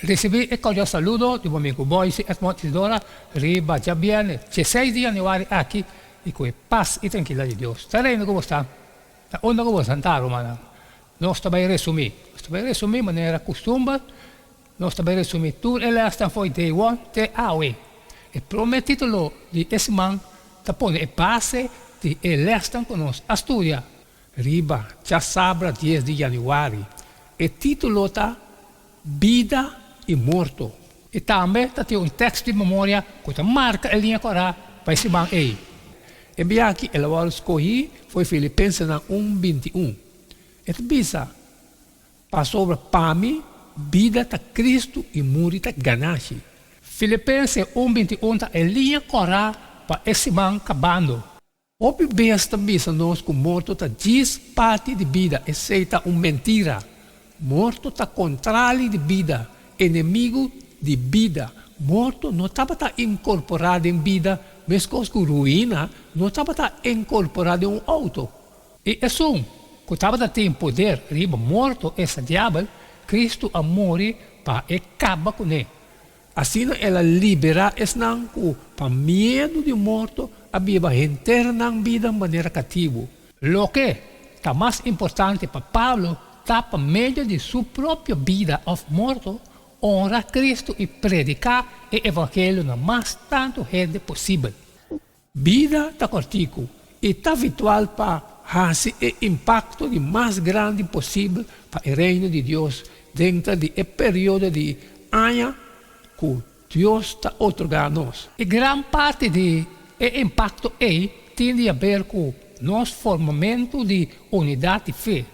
Risibí e kordial saludo di bo amigu Boyce Edmond Isidora riba djabièrnè dieseis di yanüari aki i ku e pas i trankilidat di Dios ta reina ku bo sta na unda ku bo santá rumannan. Nos ta bai resumí. Nos ta bai resumí manera kustumber. Nos ta bai resumí tur e lèsnan for di day one te awe. E promé título di e siman ta pone e base di e lèsnan ku nos a studia. Riba djasabra dies di yanüari e título ta Bida i morto. I tambe ta tin un tèkst di memoria ku ta marka e liña kòrá pa e siman ei. E biaha el a wòrdu skohí for Filipensenan un 21. E ta bisa, Pasobra pa mi, bida ta Kristu i muri ta ganashi. Filipense un 21 ta e liña kòrá pa e siman kabando. Hopi bes ta bisa nos ku morto ta djis parti di bida, esei ta un mentira. Morto ta kontrali di bida, enemigu di bida. Morto no tabata inkorporá den bida meskos ku ruina no tabata inkorporá den un outo. I esun ku tabata tin poder riba morto, esta diabel, Kristu a muri pa e kaba kuné. Asina el a liberá esnan ku pa miedu di morto a biba henter nan bida manera katibu. Loke ta mas importante pa Pablo ta pa medio di su propio bida òf morto onra Kristu i prediká e evangelio na mas tantu hende posibel. Bida ta kòrtiku i ta vitual pa hasi e impakto di mas grandi posibel pa e Reino di Dios denter di e periodo di aña ku Dios ta otorgá nos. E gran parti di e impakto ei tin di haber ku nos formamentu di unidat di fe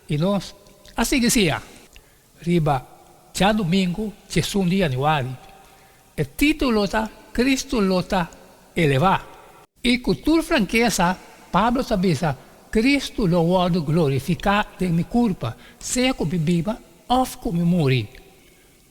i nos a sigui siña riba djadumingu diesun di yanüari. E título ta Cristo lo ta elevá. I ku tur frankesa Pablo ta bisa, Cristo lo wòrdu glorifiká den mi kurpa, sea ku mi biba òf ku mi muri.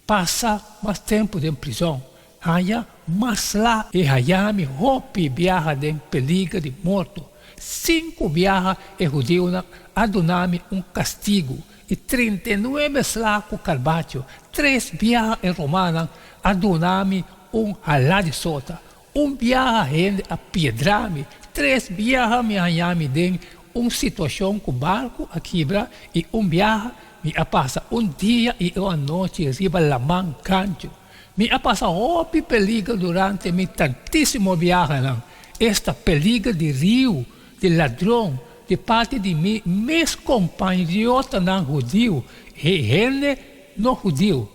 Pasa mas tempu den prizòn, haña mas sla i haña mi hopi biaha den peliger di morto. Sinku biaha e hudiunan a duna mi un kastigu i 39 sla ku karbacho. Tres biaha e romannan a duna mi un halá di sota. Un biaha hende a piedra mi. Tres biaha mi a haña mi den un situashon ku barku a kibra i un biaha mi a pasa un dia i un anochi riba laman ganchu. Mi a pasa hopi peliger durante mi tantísimo biahanan, esta peliger di riu, di ladron, di parti di mi mes kompañriotanan hudiu i hende no hudiu.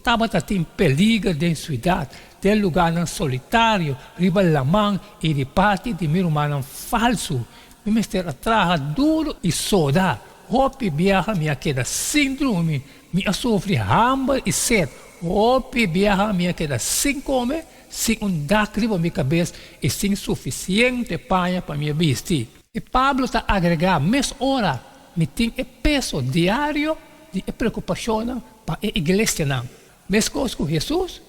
Tabata tin peliger den siudat, den lugánan solitario, riba laman i di parti di mi rumannan falsu. Mi mester a traha duru i soda. Hopi biaha mi a keda sin drumi, mi a sufri hamber i set. Hopi biaha mi a keda sin kome, sin un dak riba mi kabes i sin sufisiente paña pa mi a bisti. I Pablo ta agregá, Mes ora mi tin e peso diario di e preokupashonnan pa e iglesianan. Meskos ku Hesus,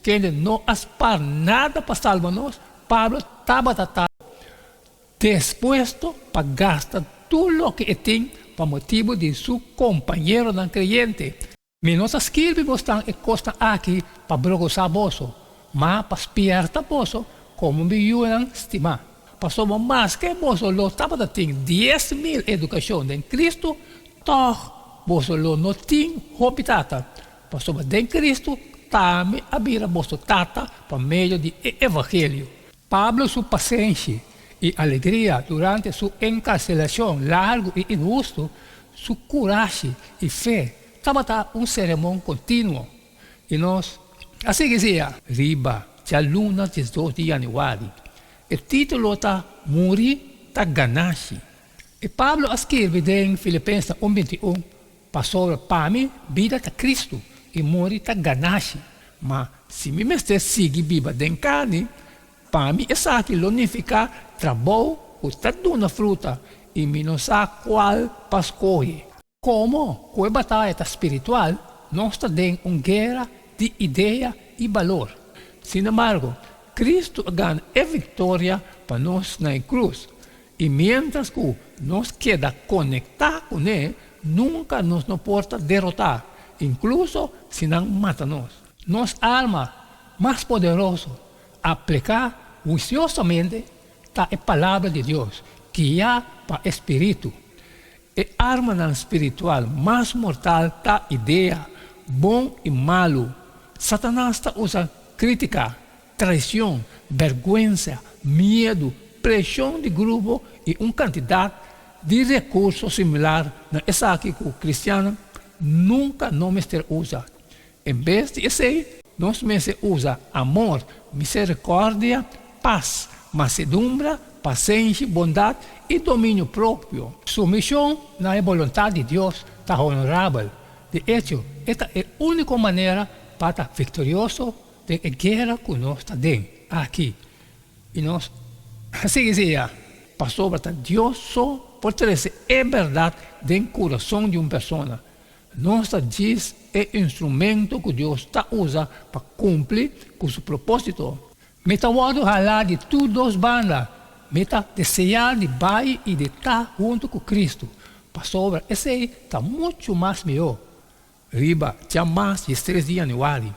kende no a spar nada pa salba nos, Pablo tabata ta dispuesto pa gasta tur loke e tin pa motibu di su kompañeronan kreyente. Mi no ta skirbi bosnan e kosnan aki pa brogosá boso, ma pa spièrta boso komo mi yunan stimá. Pasobra maske boso lo tabata tin 10,000 edukashon den Kristu, tòg boso lo no tin hopi tata, pasobra den Kristu tambe a bira boso tata pa medio di e evangelio. Pablo su pasenshi i alegria durante su enkarselashon largu i inhustu, su kurashi i fe tabata un seremon kontinuo. I nos a sigui siña. Riba djaluna 12 di yanüari. E título ta Muri ta ganashi. I Pablo a skirbi den Filipensenan un 21, Pasobra pa mi, bida ta Kristu i muri ta ganashi. Ma si mi mester sigui biba den karni, pa mi esaki lo nifiká trabou ku ta duna fruta i mi no sa kual pa skohe. Komo ku e bataya ta spiritual, nos ta den un guera di idea i balor. Sinembargo, Kristu a gana e viktoria pa nos na e krus, i miéntras ku nos keda konektá kuné, nunka nos no por ta derotá. inkluso si nan mata nos. Nos arma mas poderoso, apliká huisiosamente, ta e Palabra di Dios, guiá pa e spiritu. E armanan spiritual mas mortal ta idea, bon i malu. Satanas ta usa krítika, traishon, bèrgwensa, miedu, preshon di grupo i un kantidat di rekurso similar na esaki ku kristiannan nunka no mester usa. En bes di esei, nos mester usa amor, miserikòrdia, pas, masedumbra, pasenshi, bondat i dominio propio. Sumishon na e boluntat di Dios ta honorabel. De echo, e ta e úniko manera pa ta viktorioso den e guera ku nos ta den aki. I nos a sigui siña, pasobra ta Dios so por trese e bèrdat den kurason di un persona. Nos ta djis e instrumento ku Dios ta usa pa kumpli ku su propósito. Mi ta wòrdu halá di tur dos banda, mi ta deseá di bai i di ta huntu ku Kristu, pasobra esei ta muchu mas mihó. Riba djamas diestres di yanüari,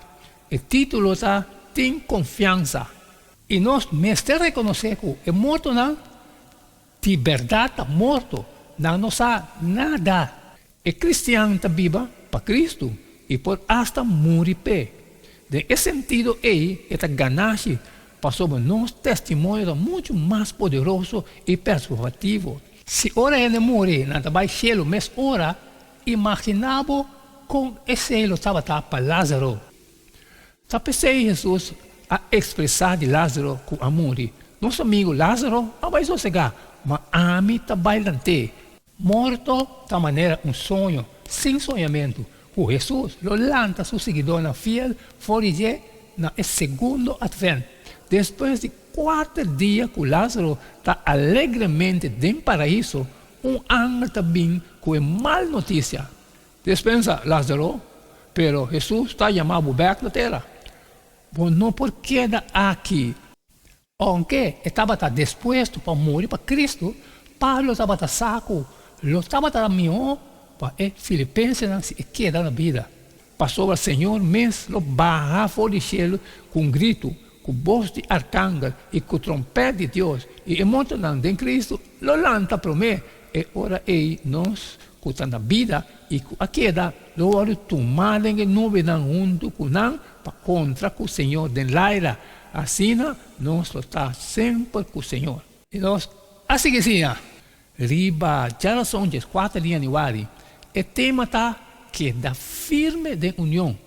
e título ta Tin Konfiansa. I nos mester rekonosé ku e mortonan di bèrdat ta morto, nan no sa nada. E kristian ta biba pa Kristu i por asta muri p'e. Den e sentido ei e ta ganashi pasobra nos testimonio ta muchu mas poderoso i persuasivo. Si ora hende muri nan ta bai shelu mes ora, imaginá bo kon esei lo tabata pa Lázaro. Ta p'esei Hesus a ekspresá di Lázaro ku a muri, Nos amigu Lázaro a bai sosegá, ma ami ta bai lant'é. Morto ta manera un soño sin soñamentu ku Hesus lo lanta su siguidónan fiel for di dje na e segundo Atvènt. Despues di kuater dia ku Lázaro ta alegremente den Paraíso, un angel ta bin ku e mal notisia, Despensa, Lázaro, pero Hesus ta yama bo bèk na tera. Bo no por keda aki. Ounke e tabata dispuesto pa muri pa Kristu, Pablo tabata sa ku lo tabata mihó pa e filipensenan si e keda na bida. Pasobra Señor mes lo baha for di shelu ku un gritu, ku bos di arkangel i ku trompèt di Dios, i e mortonan den Kristu lo lanta promé. E ora ei nos ku ta na bida i ku a keda lo wòrdu tumá den e nubenan huntu ku nan pa kontra ku Señor den laira. Asina nos lo ta semper ku Señor. I nos a sigui siña riba djarason dieskuater di yanüari. E tema ta Keda firme den union.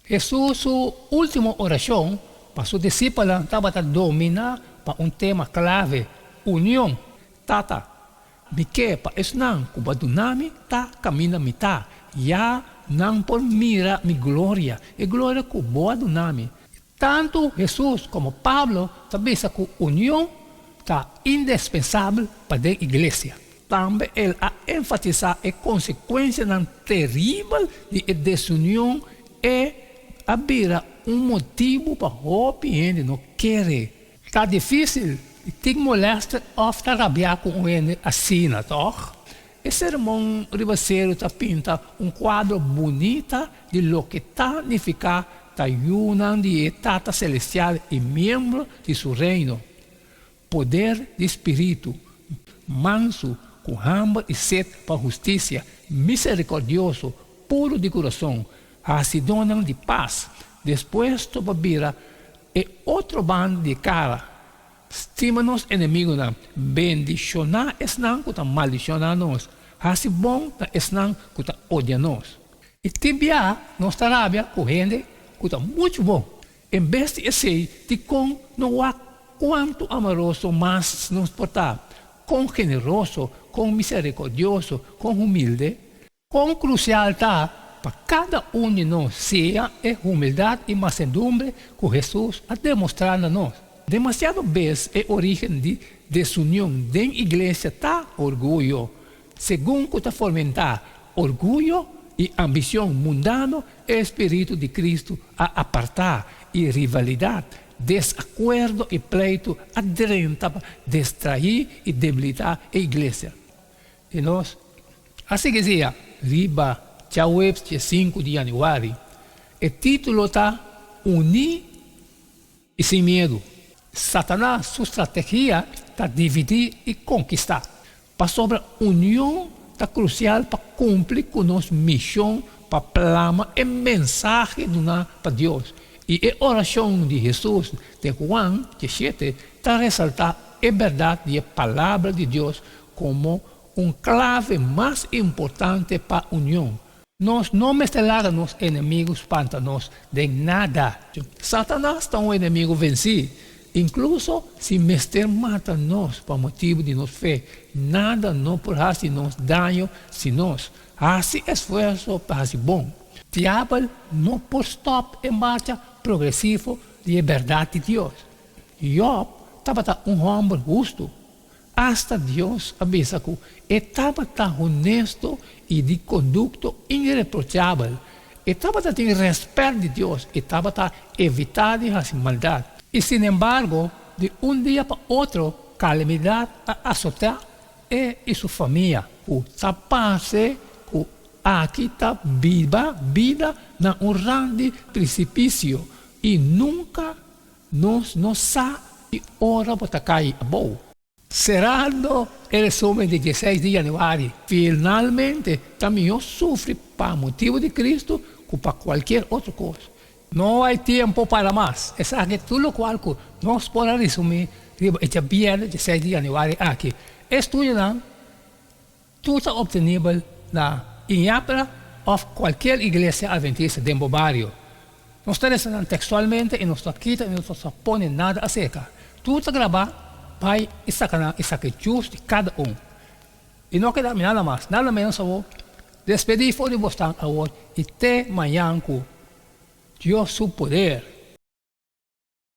Hesus su último orashon pa su disipelnan tabata dominá pa un tema klave, union. Tata, mi ke pa esnan ku bo a duna mi ta kaminda mi ta, ya nan por mira mi gloria, e gloria ku bo a duna mi. Tantu Hesus komo Pablo ta bisa ku union ta indespensabel pa den iglesia. Tambe el a enfatisá e konsekuensianan teribel di e desunion e a bira un motibu pa hopi hende no kere. Ta difísil di tin molèster òf ta rabiá ku un hende asina, tòg? E Sermon Riba Seru ta pinta un kuadro bunita di loke ta nifiká ta yunan di e Tata Selestial i miembro di Su Reino. Poder di spiritu, mansu, ku hamber i set pa hustisia, miserikòrdioso, puru di kurason, hasidónan di pas, dispuesto pa bira e otro banda di e kara. Stima nos enemigunan, bendishoná esnan ku ta maldishoná nos, hasi bon na esnan ku ta odia nos. I tin bia nos ta rabia ku hende ku ta muchu bon. En bes di esei, dikon no wak kuantu amoroso mas nos por ta, kon generoso, kon miserikòrdioso, kon humilde? Kon krusial ta pa kada un di nos siña e humildat i masedumbre ku Hesus a demostrá na nos! Demasiado bes e orígen di desunion den iglesia ta orguyo. Segun ku ta fomentá orguyo i ambishon mundano, e spiritu di Kristu a apartá i rivalidat, desakuerdo i pleitu a drenta pa destraí i debilitá e iglesia. I nos a sigui siña riba. djaweps diesinku di yanüari. E título ta Uní i sin miedu. Satanas su strategia ta dividí i konkistá. Pasobra union ta krusial pa kumpli ku nos mishon pa plama e mensahe duná pa Dios. I e orashon di Hesus den Juan diesshete ta resaltá e bèrdat di e Palabra di Dios komo un klave mas importante pa union. Nos no mester laga nos enemigu spanta nos den nada. Satanas ta un enemigu vensí. Inkluso si mester mata nos pa motibu di nos fe, nada no por hasi nos daño si nos hasi esfuerso pa hasi bon. Diabel no por stòp e marcha progresivo di e bèrdat di Dios. Jòb tabata un hòmber hustu. Asta Dios a bisa ku e tabata honesto i di kondukto ireprochabel. E tabata tin rèspèt di Dios i tabata evitá di hasi maldat. I sinembargo, di un dia pa otro kalamidat a asotá e i su famia. Ku ta parse ku aki ta biba bida na un rand di prisipisio i nunka Nos no sa ki ora bo ta kai abou. Serando e resumen di dieseis di januari, finalmente ta mihó sufri pa motibu di Cristo ku pa kualkier otro kos. No hay tiempo para mas. Esaki tur lokual ku nos por a resumí riba e djabièrnè dieseis di januari aki. E estudionan Tur ta obtenibel na Iñapra of cualkier iglesia adventista den bo bario. Nos ta reza nan textualmente y nos ta kita y nos no ta pone nada acerca. Tur ta graba, bay y saca nan y saca e jus di cada un. Y no keda mi nada mas, nada menos awor. Despedi for di bosnan awor y te mañan cu Dios su poder.